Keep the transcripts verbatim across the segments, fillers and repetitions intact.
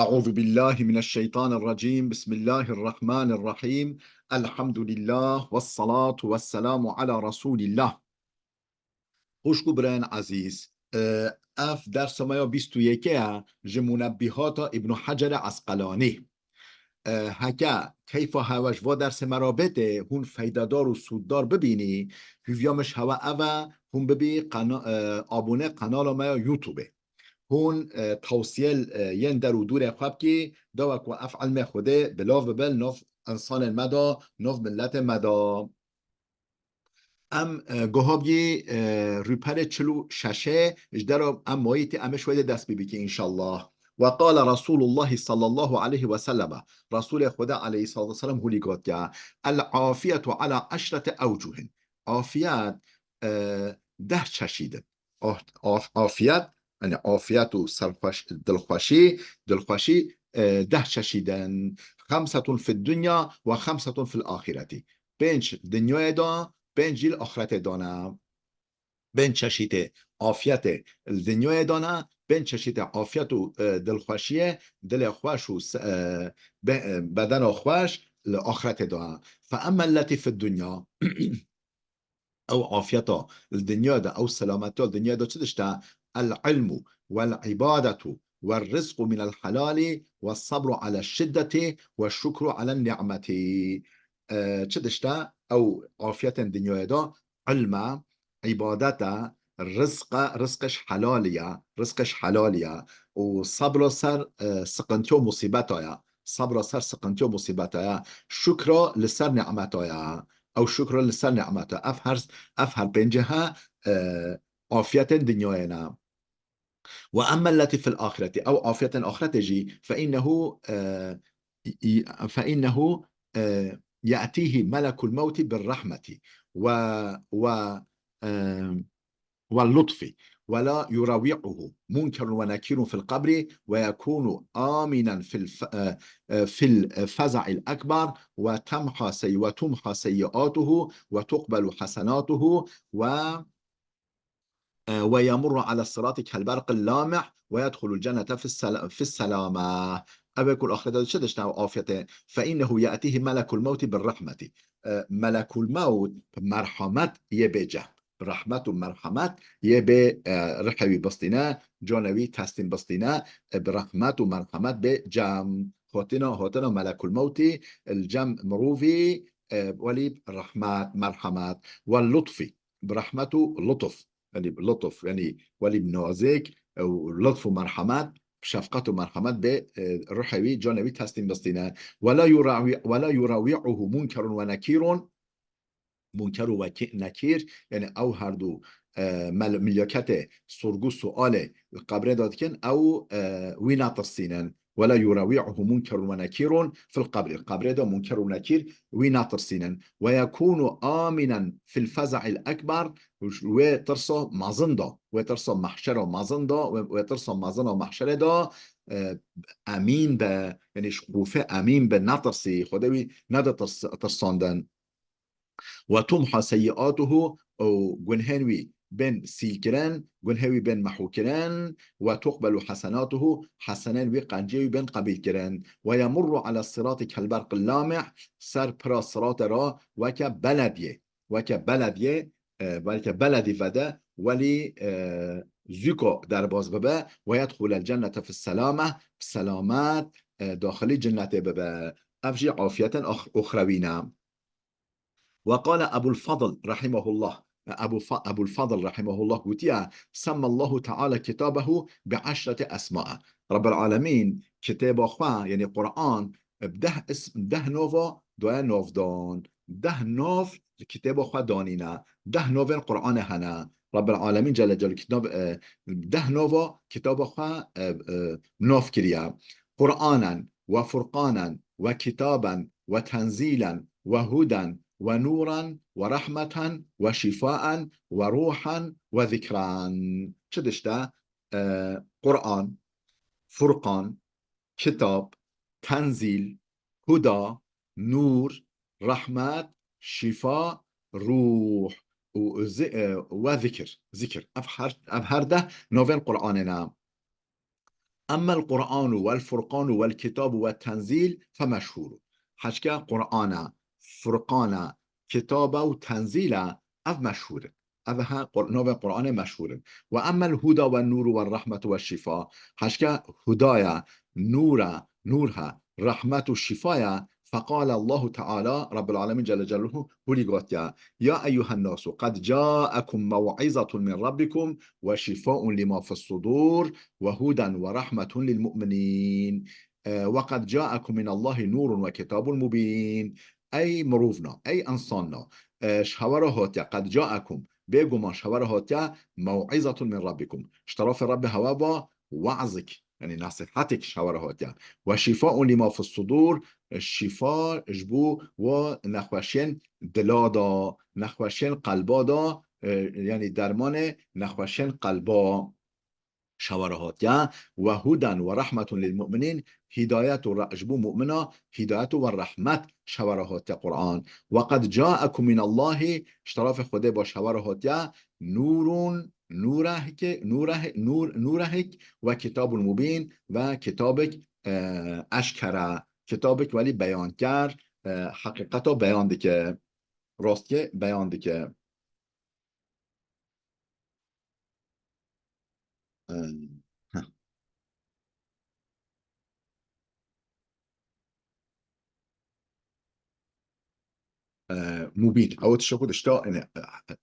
أعوذ بالله من الشيطان الرجيم. بسم الله الرحمن الرحيم. الحمد لله والصلاة والسلام على رسول الله. Xwişk û birayên ezîz, e, ev dersa me ya bîst û yekê ye ji Munebbihata Îbnû Hecerê Esqelanî. E, heke keyfa hewe ji va dersê me re bête, hûn feydedar û sûddar bibînî, hûviya min ji hewe ev e, hûn bibî qena-, e, abone qenala me ya YouTube-ê. Hûn, e, tewsiyel, e, yên der û dûrê xwe bikî, dawa ku ev ilmê Xwedê bilav bibe li nav însanên me de, nav miletê me de. Em, e, guha bî, e, rûperê çil û şeşê, ji dera em mayîtî em ê şwedê dest pê bikî înşallah. Ve qale Resulullah sallallahu aleyhi ve selleme. Resulê Xwedê aleyhissalatu vesselam hûlî gotiya, "El afiyetu ala eşreti ewcuhin." Afiyet, e, deh çeşîd in. Af-, af-, afiyet, yani afiyet û serxweş-, dilxweşî, dilxweşî, e, deh çeşîd in. Xemsetun fid dunya ve xemsetun fil axireti. Pênc dinyayê de, pênc jî li axretê de ne. Pênc çeşîtê afiyetê li dinyayê de ne, pênc çeşîtê afiyet û, e, dilxweşiyê, dilê xweş û se-, e, be-, e, bedena xweş li axretê de ne. Fe emmel letî fid dunya, ew afiyeta li dinyayê de, ew selametiya li dinyayê de çi dişte? El ilmu wel ibadetu wel rizqu minel helali ve sabru ala şiddeti ve şukru ala ni'meti. E, çi dişte? Ew afiyetên dinyayê de ilm e, îbadet e, rizq e, rizqê ji helalî ye, rizqê ji helalî ye û sebra ser, e, siqintiya û musîbeta ye, sebra ser siqintiya û musîbeta ye, şukra li ser nîmeta ye, ew şukra li ser nîmeta ye. Ev her, ev her pêncê he, e, afiyetên dinyayê ne. Ve emmel letî fil axireti, ew afiyetên axiretê jî, fe innehu, e, y-, y-, fe innehu, e, ye'tîhi melekul mewtî bir rahmeti ve, ve, e, ve lutfi ve la yurawi'uhu munkerun ve nekirun fil qabri ve yekunu aminen fil fe-, e, e, fil feza'il ekber ve temha sey-, ve tumha seyyiatuhu ve tuqbelu hasenatuhu ve e, ve yemurru ala sirati kel berqil lamih ve yedhulul cennete fis sela-, fis selame. Ev ê ku li axirete de çi dişte ew afiyetê? Fe innehu ye'tîhi melekul mewtî bir rahmeti. E, melekul mewt bi merhamet yê bê cem. Bi rahmet û merhamet yê bê, e, rihê wî bistîne, canê wî teslîm bistîne, e, bi rahmet û merhamet bê cem. Hatina, hatina melekul mewtî li cem mirovî, e, welî rahmet, merhamet. Ve lutfî. Bi rehmet û lutf, yanî bi lutf, yanî welî bi nazik û lutf û merhemet, bi şefqet û merhemet bê, e, ruhê wî, canê wî teslîm bistîne. Wela yurawi-, wela yurawi'uhu munkerun ve nekîrun, munker û wekî-, nekîr, yanî ew her du, e, mel-, milyaketê sorgu sualê li qebrê de dikin, ew, e, wî netirsînin. Wela yurawi'uhu munkerun ve nekîrun fil qebrî. Li qebrê de munker û nekîr wî netirsînin. Ve yekûnu aminen fil feza'il ekber, wê tirsa mezin de, wê tirsa mehşera mezin de, wê, wê tirsa mezin a mehşerê de, e, emîn be, yanî ji xûfê emîn be, netirsî, Xwedê wî nede tirs-, tirsandin. Ve tumha seyyiatuhu, û gunhên wî bên sîlkirin, gunhê wî bên mehûkirin, ve tuqbelu hasenatuhu, hesenên wî, qenciyê wî bên qebîlkirin. Ve yemurru ala sirati kel berqil lamih, ser pira siratê re weke belediyê, weke belediyê, e, weke beledî vede, welî, e, zûko derbas bibe, ve yedxulel cennete fis selame, bi selamet, e, daxilî cennetê bibe. Ev jî afiyetên ax-, uxrewî ne. Ve qale Ebul Fadl rahimehullah. Ebu Fa-, Ebul Fadl rahimehullah gotiye, "Semmallahu Teala kitabehu bi eşreti esma'a." Rabbel Alemîn kitêba xwe, yanî Quran, bi deh ism, deh nava daye navdan. Deh nav li kitêba xwe danîne. Deh navên Quranê hene. Rabbel Alemîn Celle Celaluhu kitêb, e, deh nava kitaba xwe, e, e, nav kiriye. Quranen ve furqanen ve kitaben ve tenzîlen ve huden ve nûren ve rehmeten ve şîfaen ve rûhen ve zikren. Çi dişte? E, Quran, Furqan, kitab, tenzîl, huda, nûr, rehmet, şîfa, rûh û zi-, e, ve zikir, zikir. Ev her, ev her deh navên Quranê ne. Emmel Qur'anu wel Furqanu wel Kitabu wel Tenzîl femeşhûr. Heçke Qur'ana, Furqana, Kitaba û Tenzîla ev meşhûr in. Ev he Qur-, navê Qur'anê meşhûr in. Ve emmel huda wen nûru wer rahmetu weş şifa. Heçke hudaya, nûra, nûr he, rahmet û şifaya, feqale Allahu Teala, Rabbul Alemin Celle Celaluhu, hûlî gotiya, ya eyyuhen nasu, qed caekum mew'izatum min Rabbikum ve şifaun lima fis sudur ve huden ve rahmetun lil mu'minin. E, ve qed caekum min Allahi nurun ve kitabun mubin. Ey mirovna, ey insana, e, ji hewa re hatiye, qed caekum, bêguman ji hewa re hatiye, mew'izatun min Rabbikum. Ji terefê Rabbê hewa ve we'zik, yanî nasihetik ji hewa re hatiye. Ve şifaun lima fis sudur, e, şifa ji bo we nexweşiyên dila de, nexweşiyên qelba de, e, yanî dermanê nexweşiyên qelba. Ji hewa re hatiye, ve huden ve rahmetun lil mu'minin, hidayet û re-, ji bo mu'mina hidayet û ve rahmet ji hewa re hatiye Qur'an. Ve qed caekum min Allahi, ji terefê Xwedê ve ji hewa re hatiye, nûrun, nûrehke, nûreh-, nûr-, nûrehik ve kitabun mubin ve kitabek, e, eşkere, kitabek welî beyanker, e, heqîqeta beyan dike, rastiyê beyan dike. Ee, heh. Ee, mubîn. Ew tişta ku tişta, yani,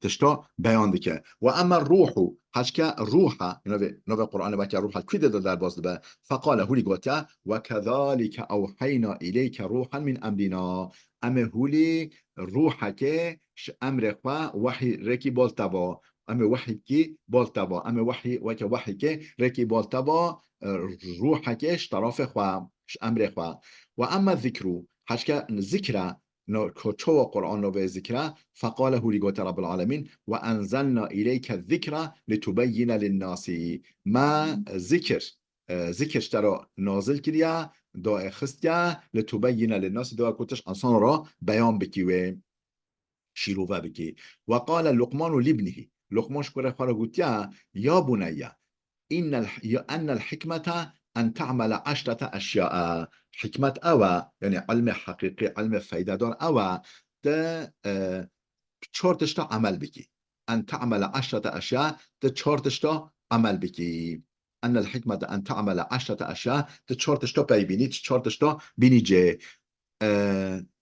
tişta beyan dike. Ve emme ruhu, heçke ruha, navê, navê Qur'anê veke ruha, kû de derbas dibe. Feqale, hûlî gotiye, ve kezalike ewheyna ileyke ruhan min emrina. Em ê hûlî ruhekê ji emrê xwe wehî rekî bol te ba. Em ê wehîkî bol te ba. Em ê wehî, weke wehîkê rekî bol te ba, e, ruhekê ji terafê xwe, ji emrê xwe. Ve emme zikru, heçke zikre, no, ko çawa Qur'an navê zikre, feqale hûlî gote Rabbul Alemîn, ve enzelna ileyke zikre litubeyyine linnasî. Me zikir, e, zikir ji te re nazil kiriye, daye xistiye, litubeyyine linnasî, daye ku tu ji insan re beyan bikî wê. Şîrove bikî. Ve qale Luqmanu libnihi. Luqman ji kurê xwe re gotiye, ya buneyye, innel, ya, ennel hikmete en te'mele eşrete eşyae. Hikmet ew e, yani ilmê heqîqî, ilmê feydedar ew e, tu, e, çar tişta emel bikî. En te'mele eşrete eşya, tu çar tişta emel bikî. Ennel hikmete en te'mele eşrete eşya, tu çar tişta pey bînî, tu çar tişta bînî cê. E,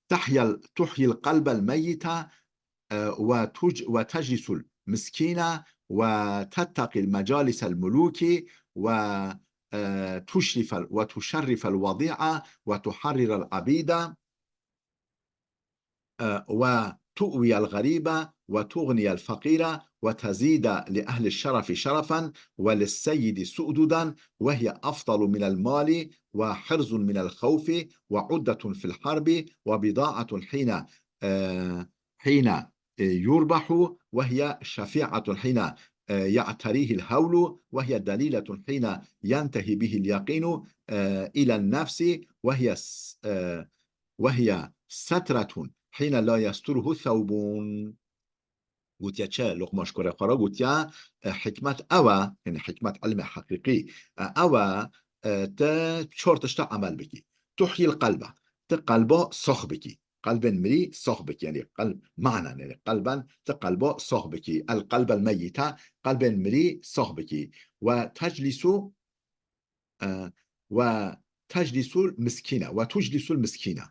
tehyel, tuhyil qelbel meyyite, e, ve tuc-, ve teclisul miskine, ve tetteqil mecalisel muluki, ve, e, tuşrifel, ve tuşerrifel vedi'a, ve tuharrirel abide. آه، وتؤوي الغريب وتغني الفقير وتزيد لأهل الشرف شرفا وللسيد سؤددا، وهي أفضل من المال وحرز من الخوف وعدة في الحرب وبضاعة حين، آه، حين يربح، وهي شفيعة حين، آه، يعتريه الهول، وهي دليلة حين ينتهي به اليقين، آه، إلى النفس، وهي س-، آه، وهي سترة حين لا يستره ثوب. Gotiye çi? Luqman ji kurê xwe re gotiye, e, hikmet ew e, yani hikmet ilmê heqîqî, e, ew e, e, te çar tişta emel bikî. Tuhyil qelbe, te qelba sax bikî. Qelbên mirî sax bikî. Yani qelb, manen, yani qelben, te qelba sax bikî. El qelbel meyyite, qelbên mirî sax bikî. Ve teclisu E, ve teclisul miskine, ve tuclisul miskine.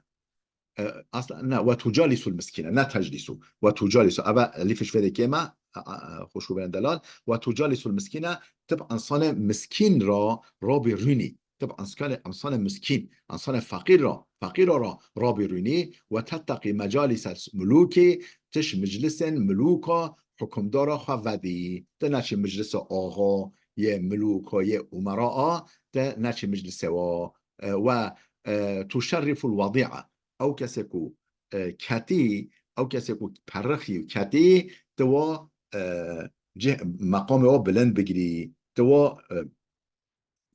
E, asla, ne, ve tucalisul miskine, ne teclisu. Ve tucalisu. Eve elîf ji vê de kêm e, e, e, xweş û belend delal. Ve tucalisul miskine, tu bi insanê miskin ra rabî rûnî. Tu bi insanê, insanê miskin, insanê feqîr ra, feqîra ra rabî rûnî. Ve tetteqî mecalisel muluki, tu ji meclisên muluka, hukimdara xwe vedî. Tu neçî meclisa axa, yê milûka, yê umera a, te neçî meclisê wa, e, we, e, tuşerriful wedi'a. Ew kesê ku, e, ketî, ew kesê ku perixî û ketî, ti wa, e, cih-, meqamê wa bilind bigirî, ti wa, e,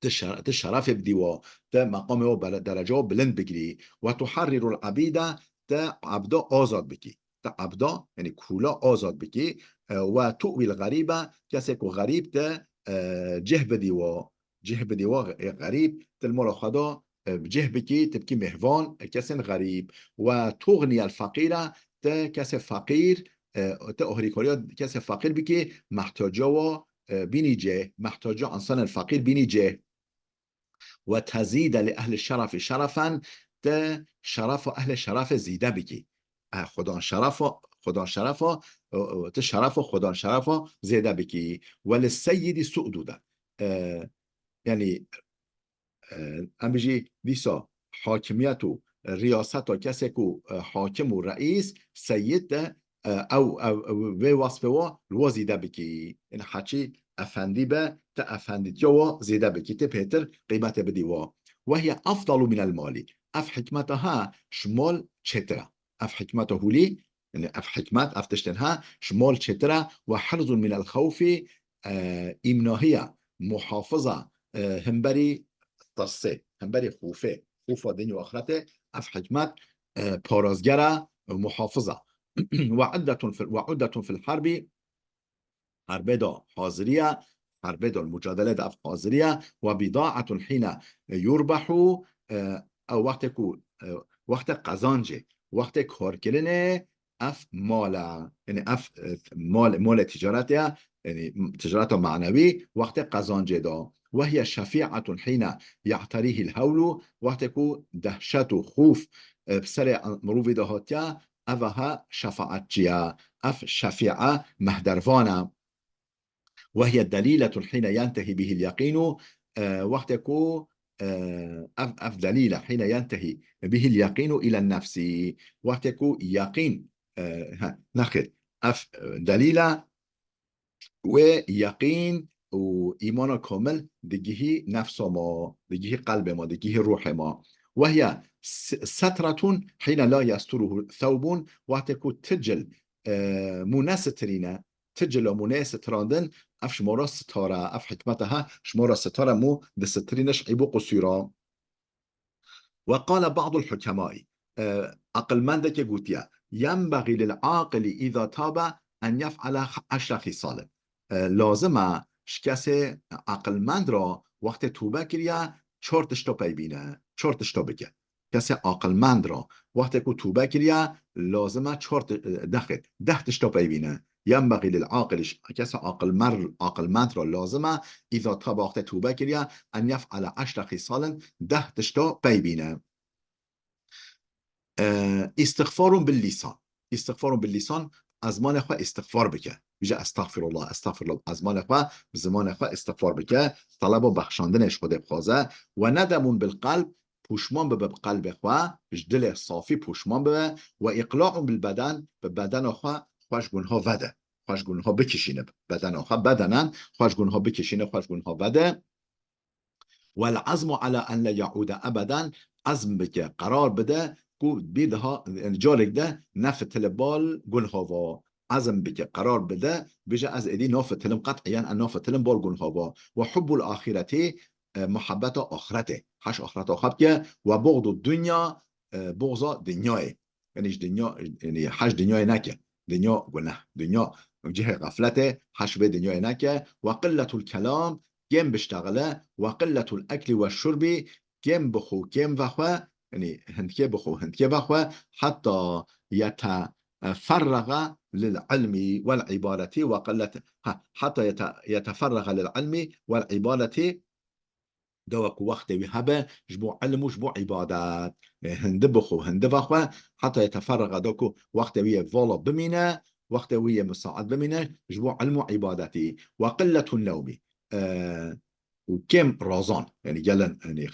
ti şer-, ti şerefê bidî wa, ti meqamê wa bele-, derece wa bilind bigirî. Ve tuharrirul abîde, ti abda azad bikî. Te ebda, yani kûla azad bikî, e, we tu'wîl xerîbe, kesê ku xerîb te, e, cih bidî wa, cih bidî wa xerîb, tu li mala xwe de, e, bi cih bikî, tu bikî mêhvan, e, kesên xerîb. Ve tuxniyel feqîre, tu kesê feqîr, e, tu alîkariya kesê feqîr bikî, mehtaca wa, e, bînî cih, mehtaca însanên feqîr bînî cih. Ve tezîde li ehlî şerefî şerefen, tu şerefa ehlê şerefê zîde bikî. E, xwedan şerefa, xwedan şerefa, e, e, tu şerefa xwedan şerefa zêde bikî. Ve li seyyidî su'dude. E, yanî, e, em bijî dîsa hakimiyet û riyaseta kesê ku, e, hakim û reîs, seyyid de, e, ew, ew, ew vê wasfê wa li wa zêde bikî. Yanî heçî efendî be, te efendîtiya wa zêde bikî, te pêtir qîmetê bidî wa. Ve hiye efdalu minel malî. Ev hikmeta ha ji mal çêtir e. Ev hikmeta hûlî, yanî ev hikmet, ev tiştên ha ji mal çêtir e. Ve hirzun minel xewfî, e, îmnahiye, muhafiza, e, hemberî tirsê, hemberî xûfê, xûfa dinya û axretê, ev hikmet, e, parazger e, muhafiza. Ve uddetun fil, ve uddetun fil herbî, herbê de haziriye, herbê de, mucadele de ev haziriye, ve bidaetun hîne yurbehu, e, ew wextê ku, e, wextê qezancê, wextê karkirinê, ev mal e, yanî ev, e, mal, malê ticaretê ye, yanî ticareta manewî, wextê qezancê de. Ve hiye şefî'etun hîne ye'terîhîl hewlu, wextê ku dehşet û xûf, e, bi serê mirovî de hatiye, ev ha şefaetçi ye. Ev şefî'e mehdervan e. Ve hiye delîletun hîne yentehî bihîl yeqînu, e, wextê ku, e, ev, ev delîl e, hîne yentehî bihîl yeqînu îlen nefsî, wextê ku yeqîn, e, he, nexêr, ev, e, delîl e, wê yeqîn û îmana komil digihî nefsa ma, digihî qelbê ma, digihî ruhê ma. Ve hiye s-, setretun hîne la yesturuhu thewbun, wextê ku tu cil, e, mû nesitirîne, tu cila mû neyê sitirandin, ev ji ma re sitare, ev hikmeta ha ji ma re sitare, mû disitirîne ji eyb û qusûra. Ve qale ba'dul hukemai, e, aqilmendekê gotiye, yenbexî lil aqilî îza tabe en yef'ale eşre xîsalin. E, lazim e ji kesê aqilmend re wextê tûbe kiriye, çar tişta pey bîne, çar tişta bike. Kesê aqilmend re wextê ku tûbe kiriye, lazim e çar ti-, dehê, deh tişta pey bîne. Yenbexî lil aqilî, kesê aqilmer-, aqilmend re lazim e, îza tabe, wextê tûbe kiriye, en yef'ale eşre xîsalin, deh tişta pey bîne. E, îstixfarun bil lîsan. Îstixfarun bil lîsan, ezmanê xwe îstixfar bike. Bije estexfirullah, estexfirullah. Ezmanê xwe, bi zimanê xwe îstixfar bike. Taleba bexşandinê ji Xwedê bixwaze. Ve nedemun bil qelb, pûşman bibe bi qelbê xwe, ji dilê safî pûşman bibe. Ve îqla'un bil beden, bi bedena xwe, xwe ji gunha vede. Xwe ji gunha bikişîne, bedena xwe, bedenen, xwe ji gunha bikişîne, xwe ji gunha vede. Wel azmu ala en la yaude ebeden, ezm bike, qerar bide ku bîr daha, yanî carek de nefitile bal gunha va. Ezm bike, qerar bide, bije ez êdî nafitilim, qet'iyen ez nafitilim bal gunha va. Ve hubbul axireti, e, muhabbeta axretê. Heş axreta xwe bike, ve buxdu dunya, e, buxza dinyayê. Yanî ji dinya, yanî hez dinyayê neke. Dinya guneh. Dinya cihê xefletê, hez vê dinyayê neke. Ve qilletul kelam, kêm biştexile. Ve qilletul ekli ve şurbî, kêm bixwe, kêm vexwe, yanî hindkê bixwe, hindkê vexwe. Heta yeteferrege lil ilmi vel ibadeti ve qillet-, ha, heta yete-, yeteferrege lil ilmi vel ibadeti, da ku wextê wî hebe ji bo ilm û ji bo îbadet. E, hindi bixwe, hindi vexwe, heta yeteferrege, da ku wextê wî yê vala bimîne, wextê wî yê misaet bimîne ji bo ilm û îbadetî. Ve qilletun newmî. E, û kêm razan, yanî gelen, yanî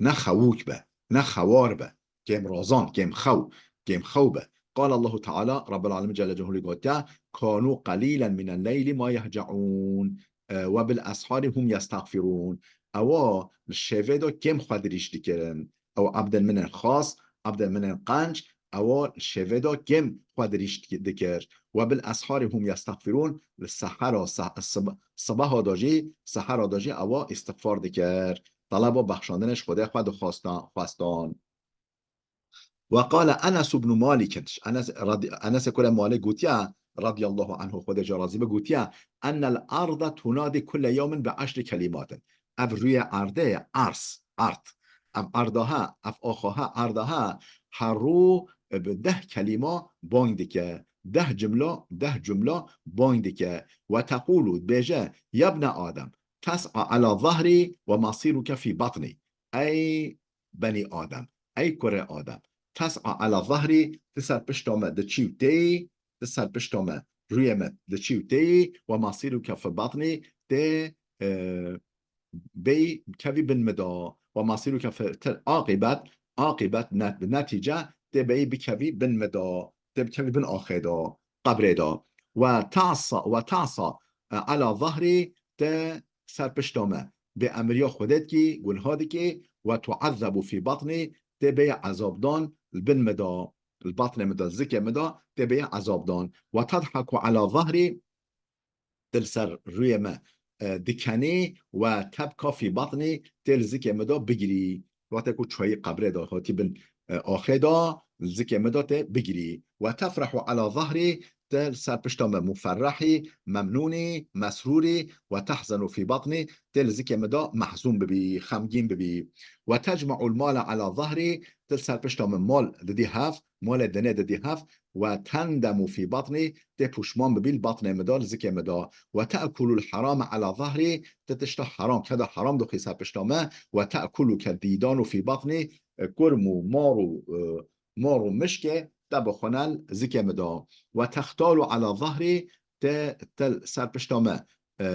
ne xewûk be, ne xewar be. Kêm razan, kêm xew, kêm xew be. Qal Allahu Teala, Rabbul Alemin Celle Celaluhu gotiye, "Kanu qalilen minen leyli ma yehceun, e, ve bil esharî hum yestagfirun." Ewa li şevê de kêm xwe dirîj dikirin. Ew ebdên min ên xas, ebdên min ên qenc, ewa li şevê de kêm xwe dirîj dikir. "Ve bil esharî hum yestagfirun." Li sehera, seh-, sib-, sibeha de jî, sehera de jî ewa îstixfar dikir. Taleba bexşandinê ji Xwedê xwe dixwastan, xwestan. Ve qale Enes ibn Malik, Enes radi-, Enesê kurê Malik gotiye, radiyallahu anhu, Xwedê jê razî be, gotiye, "Ennel arda tunadi kulle yewmin bi eşri kelimatin." Ev rûyê erdê ye, ers, erd. Ev erdaha, ev axaha, erdaha, her rû, e, bi deh kelîma bang dike. Deh cimla, deh cumla bang dike. Ve teqûlu, dibêje, "Ya bne Adem, tes'a ala zahrî ve masîruke fî batnî." Ey benî Adem, ey kurê Adem, tes'a ala zahrî, ti ser pişta me diçî û têyî, ti ser pişta me, rûyê me diçî û têyî, ve masîruke fî batnî, tê, e, bêyî bikevî bin min de. Ve masîruke fî, ti aqîbet, aqîbet net-, netîce, tê bêyî bikevî bin min de, tê bikevî bin axê de, qebrê de. Ve ta'sa, ve ta'sa, e, ala zahrî, te ser pişta me bêemriya Xwedê dikî, gunha dikî, ve tu'ezzebu fî batnî, tê bêyî ezabdan li bin min de, li batnê min de, zikê min de, tê bêyî ezabdan. Ve tedhaku ala zahrî, ti li ser rûyê me, e, dikenî, ve tebka fî batnî, tê li zikê min de bigirî. Wextê ku çûyî qebrê de, hatî bin, e, axê de, li zikê min de tê bigirî. Ve tefrehu ala zahrî, ti li ser pişta me muferrehî, memnûnî, mesrûrî, ve tehzenu fî batnî, tê li zikê min de mehzûn bibî, xemgîn bibî. Ve tecme'ul male ala zahrî, ti li ser pişta min mal didî hev, malê dinê didî hev, ve tendemu fî batnî, tê pûşman bibî li batnê min de, li zikê min de. Ve te'kulul herame ala zahrî, ti tişta heram, keda heram dixwî ser pişta me, ve te'kuluke dîdanu fî batnî, e, kurm û mar û, e, mar û mişkê te bixwine li zikê min de. Ve textalu ala zahrî, te, te ser pişta me, e,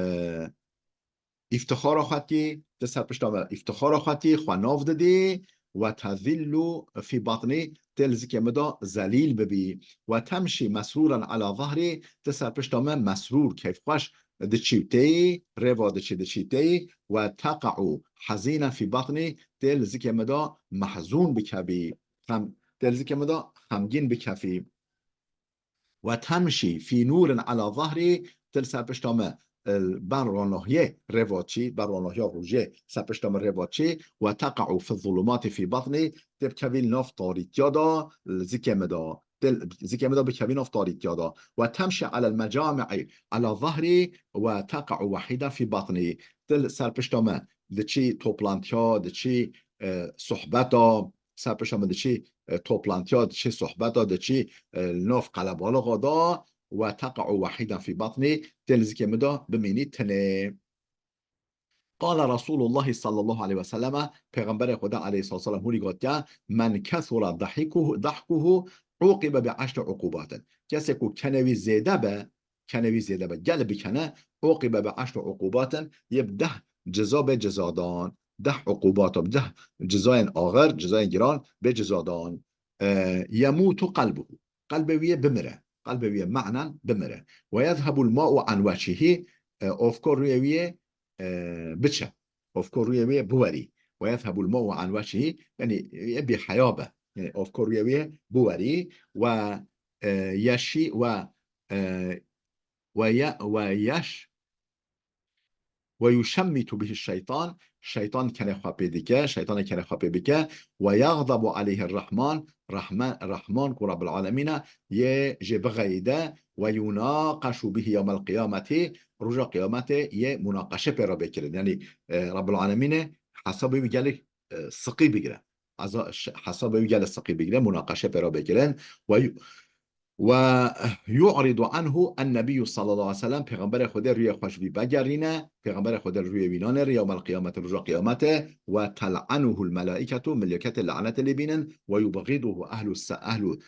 îftixara xwe dikî, ti ser pişta me îftixara xwe dikî, xwe nav didî, ve tezillu fî batnî, tê li zikê min de zelîl bibî. Ve temşî mesrûren ala zahrî, ti ser pişta me mesrûr, keyfxweş diçî û têyî, rêva diçî, diçî têyî, ve teqa'u hezînen fî batnî, tê li zikê min de mehzûn bikevî, xem-, tê li zikê min de xemgîn bikevî. Ve temşî fî nûrin ala zahrî, ti li ser pişta me, e, ber ronahiyê rêva çî, ber ronahiya rojê ser pişta me rêva çî, ve teqa'u fi zulumati fî batnî, tê bikevî li nav tarîtiya de, li zikê min de, tê li zikê min de bikevî nav tarîtiya de. Ve temşî alel mecami'i ala zahrî, ve teqa'u wehîden fî batnî, ti li ser pişta me diçî toplantiya, diçî, e, sohbeta, ser pişta min diçî, e, toplantiya, diçî sohbeta, diçî, e, li nav qelebalixa de, ve teqa'u wehîden fî batnî, tê li zikê min de bimînî tinê. Qala Resulullahi sallallahu aleyhi ve selleme, Pêxemberê Xweda aleyhissalatu vesselam hûnî gotiye, "Men kesura dahikuhu, dahkuhu, uqibe bi eşri uqubatin." Kesê ku kenê wî zêde be, kenê wî zêde be, gel bikene, uqibe bi eşri uqubatin, yê bi deh ceza bê cezadan. Deh uqubata, deh cezayên axir, cezayên giran bê cezadan. E, yemutu qelbuhu. Qelbê wî yê bimire. Qelbê wî yê ma'nen bimire. Ve yezhebul ma'u an wecihi, e, ofko rûyê wî yê, e, biçe. Ofko rûyê wî yê biwerî. Ve yezhebul ma'u an wecihi, yanî, e, bêheya be. Yanî ofko rûyê wî yê biwerî. Ve, e, yeşî, ve, e, ve ye-, ve yeş-, "Ve yuşemmitu bihi şeytan", şeytan kenê xwe pê dike, şeytanê kenê xwe pê bike, "ve yagdabu aleyhi rahman", Rahman, Rahman ku Rabbil Alemîn e, yê jê bixeyide, "ve yunaqeşu bihi yewmel qiyameti", roja qiyametê yê munaqeşe pê re bê kirin. Yanî, e, Rabbil Alemînê hesabê wî gelek, e, siqî bigire. Eza-, ş-, hesabê wî gelek siqî bigire, munaqeşe pê re bê kirin. "Ve yu-, ve yu'ridu anhu en-nebiyyu sallallahu aleyhi ve sellem", Pêxemberê Xwedê rûyê xwe ji vî vegerîne, Pêxemberê Xwedê li rûyê wî nanêre, yewmel qiyameti, roja qiyametê, "ve tel'anuhul melaiketu", meleketê lanetê lê bînin, "ve yubğiduhu ehlu se-, ehlu,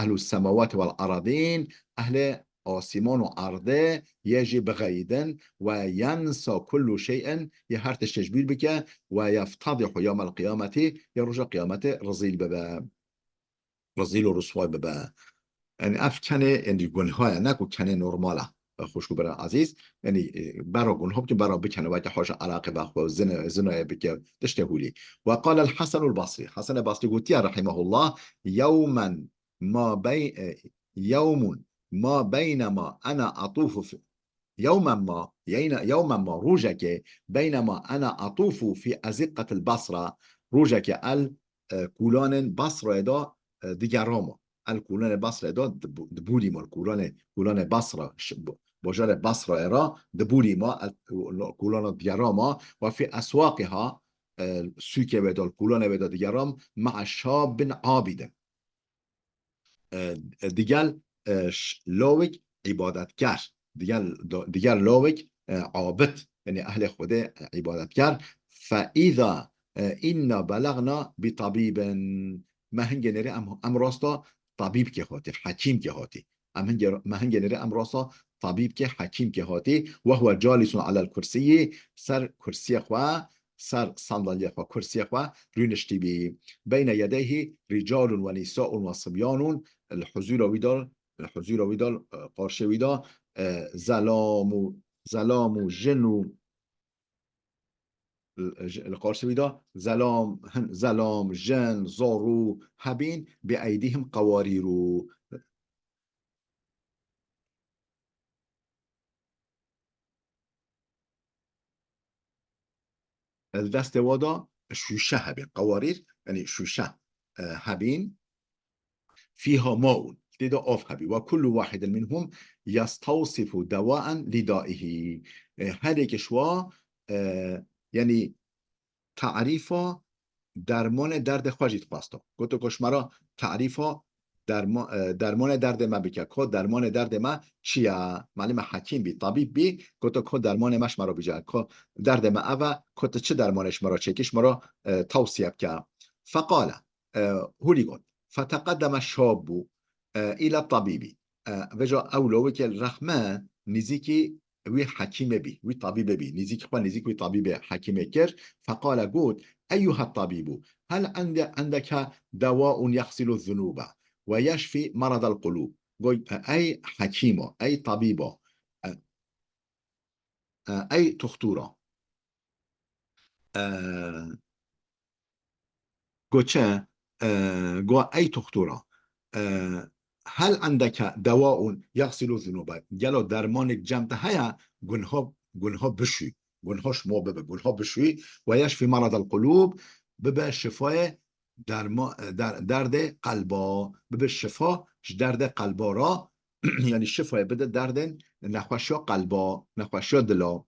ehlu semawati vel aradîn", ehlê asîman û erdê yê jî bixeyidin, "ve yensa kullu şey'in", yê her tiştê ji bîr bike, "ve yeftadihu yewmel qiyameti", yê roja qiyametê rezîl bibe. Rezîl û risway bibe. Yanî ev kenê, yanî gunha ye, ne ku kenê normal e. Xwişk û birên ezîz, yanî, e, bera gunha bike, bera bikene, weke haşa eleqe be xwe, zina, zinayê bike, tiştê hûlî. Ve qalel Hasenul Basrî. Hasenê Basrî gotiye, rahimehullah, "Yewmen ma bey-, e, yewmun ma beynema ena atufu fi-, yewmen ma, yeyne-, yewmen ma, rojekê, beynema ena atufu fi eziqetil Basra, rojekê el, e, kûlanên Basrayê de, e, digerama. El kûlanê Basrayê de dibu-, dibûrîma, kûlanê, kûlanê Basra, ş-, bu-, bajarê Basrayê re, di bûrî ma, el-, kulana digerama, ve fî eswaqiha, e, sûkê wê de, kulana wê de digeram, ma'a şabin abidin. E, digel, e, ş-, lawik îbadetker, digel, do-, digel lawik, e, abid, yani ehlê Xwedê, e, îbadetker. Fe îza, e, inna belagna bi tabîbin. Me hingê nêrê em, em rasta tabîbkê hatî, hekîmkê hatî. Em hingê, me hingê nêrê em rasta tabîbkê, hekîmkê hatî. Ve huwe calisun alel kursiyî, ser kursiyê xwe, ser sandalyê xwe, kursiyê xwe rûniştî bî. Beyne yedeyhî rîcalun ve nîsaun ve sibyanun, li huzûra wî de, li huzûra wî de, e, qarşê wî de, e, zelam û, zelam û jin û, li, li qarşê wî de zelam, hin, zelam, jin, zarû hebîn, bi eydîhim qewarîrû. Li destê wa de şûşe hebîn. Qewarîr, yani şûşe, e, hebîn. Fîha maun. Tê de av hebî. Ve kullu wahidin minhum yestawsifu dewaen li daihi. E, her yekê ji wa, e, yani tarîfa dermanê derdê xwe jî dixwesta. Goto ku ji me re tarîfa derma-, e, dermanê derdê me bike. Ku dermanê derdê me çi ye? Malê me hekîm bî, tabîb bî, goto ku dermanê me ji me re bije. Ku derdê me ev e, ku tu çi dermanê ji me re çêkî, ji me re, e, tewsiye bike. Feqale, e, hûrî got. Feteqeddeme şabbu, e, île tabîbî. E, vêca ew lawikê rexme nîzîkî wî hekîmê bî, wî tabîbê bî, nîzîk xwe nîzîk wî tabîbê hekîmê kir. Feqale got, eyyuha tabîbu, hel ende-, endeke dewaun yaxsilu zunûbe ve yeşfî meradel qulûb. Got, ey hekîmo, ey tabîbo, e, e, ey tuxtûra. E, Go çi, e, go ey tuxtûra, e, hel endeke dewaun yaxsilu zunûbe. Gelo dermanek cem te heye, gunha, gunha bişûy, gunha şimo bibe, gunha bişûy. Ve yeşfî meradel qulûb, bibe şifayê derma-, der-, derdê qelba, bibe şifa ji derdê qelba re, yani şifayê bide derdên nexweşiya qelba, nexweşiya dila.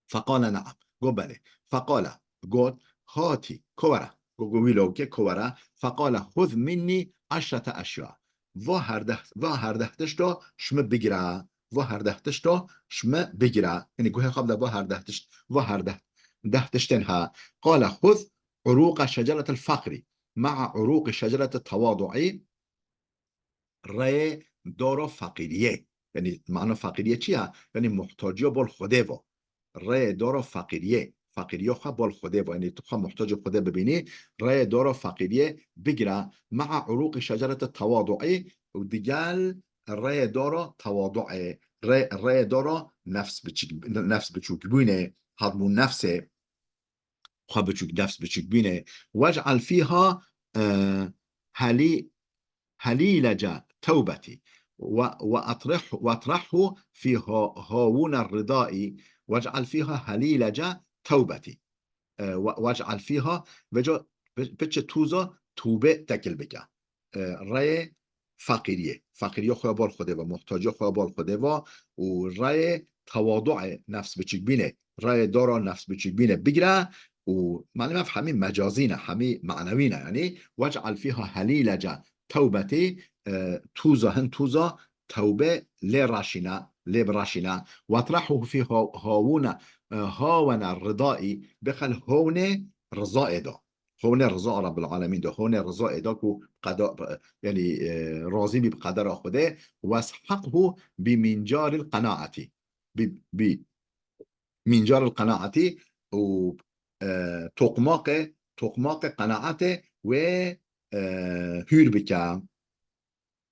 Feqale ne'am. Got belê. Feqale, got, hatî, ko were. Got, got wî lawikê, ko were. Feqale xuz minnî eşrete eşya. Va herdeh, va herdeh tişto ji min bigire. Va herdeh tişto ji min bigire. Yani guhê xwe bide va herdeh tişt, va herdeh, deh tiştên ha. Qale xuz uruqa şeceretel feqrî ma'a uruqi şeceretel tewadu'i. Reyê dora feqîriyê. Yani mana feqîriyê çi ya? Yani muhtaciya bol Xwedê va. Reyê dora feqîriyê. Feqîriya xwe bol Xwedê va. Yani tu xwe muhtacê Xwedê bibînî, reyê dora feqîriyê bigire. Ma'a uruqi şecerete tewadu'i û digel reyê dora tewadu'ê. Re-, reyê dora nefs biçik-, nefs biçûkbûnê, hadbûn nefsê. Xwe biçûk, nefs biçûkbînê. Vec'al fîha, e, helî-, helîlece tewbetî. Ve, ve atrih-, ve atrihhu fî ha-, hawûne ridaî. Vec'al fîha helîlece tewbetî. E, ve, vec'al fîha, veca bi-, biçe tûza tûbe tekil bike. E, reyê feqîriyê. Feqîriya xwe ya bal Xwedê ve, muhtaciya xwe ya bal Xwedê ve û reyê tewadu'ê, nefs biçûkbînê, reyê dara nefs biçûkbînê bigire û, malum ev hemî mecazî ne, hemî manewî ne, yanî, "Vec'al fîha helîlece tewbetî", e, tûza, hin tûza tewbe lê raşîne, lê biraşîne. "Wetrehû fî ha-, hawûne, e, hawene ridaî", bixel hawne rizaê da. Honê riza Rabbil Alemîn de, honê riza êda ku qeda-, yani, e, razî bî bi qedera Xwedê, "Weshiqhu bi mincaril qenaetî." Bi, bi mincaril qenaetî û, e, toqmaqê, toqmaqê qenaetê wê, e, hûr bike.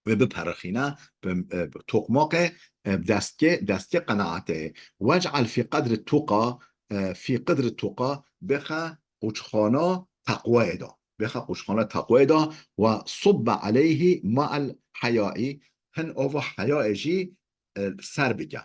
Wê biperixîne, bi, e, toqmaqê, e, destke, destke qenaetê. "Vec'al fî qedri tuqa", e, fî qedri tuqa, bixe quçxana teqwayê de. Bixe quçxana teqwayê de. "Ve subbe aleyhî ma'el heyai", hin ava heyayê jî, e, ser bike.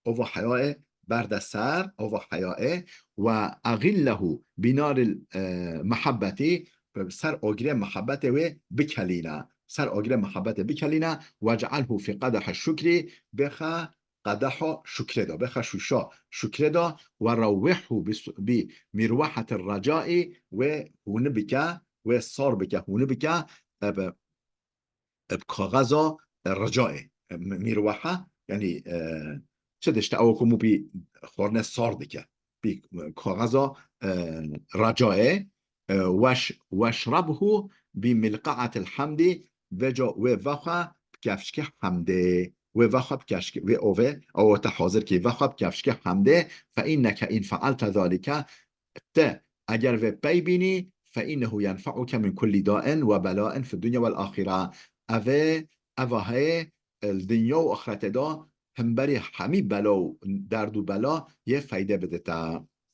Ava heyayê berde ser, ava heyayê, "Ve egillehu binaril, e, mehabbetî", ser agirê mehabbetê wê bikelîne. Ser agirê mehabbetê bikelîne. "Vec'alhu fî qedahi şukrî", bixe qedeha şukrê de, bêxe şûşa şukrê de, ve rewwihhu bi, bi mirweheti recaî, wê hûn bike, wê sar bike, hûn bike, e, bi, bi kaxeza, e, recaê. E, mi-, mirwehe, yanî, e, çi dişte ew ku mû bî xwarine sar dike. Bî kaxeza, e, recaê, e, weş-, weşrabhu bi milqaetil hamdî, vêca wê vexwe bi kevşikê hemdê. Wê vexwe bi kevşikê, wê ovê, ew te hazir kî, vexwe bi kevşikê hemdê. Fe inneke in fealte zalike, te eger vê pey bînî, fe innehu yenfeuke min kulli dain ve belain fi dunya vel axire. Ev ê, eva heye, e, li dinya û axretê de hemberî hemî bela û derd û bela yê feyde bidite.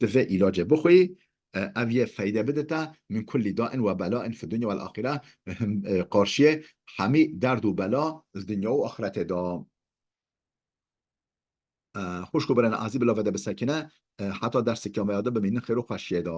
Tu vê îlacê bixwî, e, ev yê feyde bidite, min kulli dain ve belain fi dunya vel axire, him-, e, qarşiyê hemî derd û bela li dinya û axretê de. E, xwişk û birên ezîz, bila vê de bisekine, e, heta derseke me ya de bimînin xêr û xweşiyê de.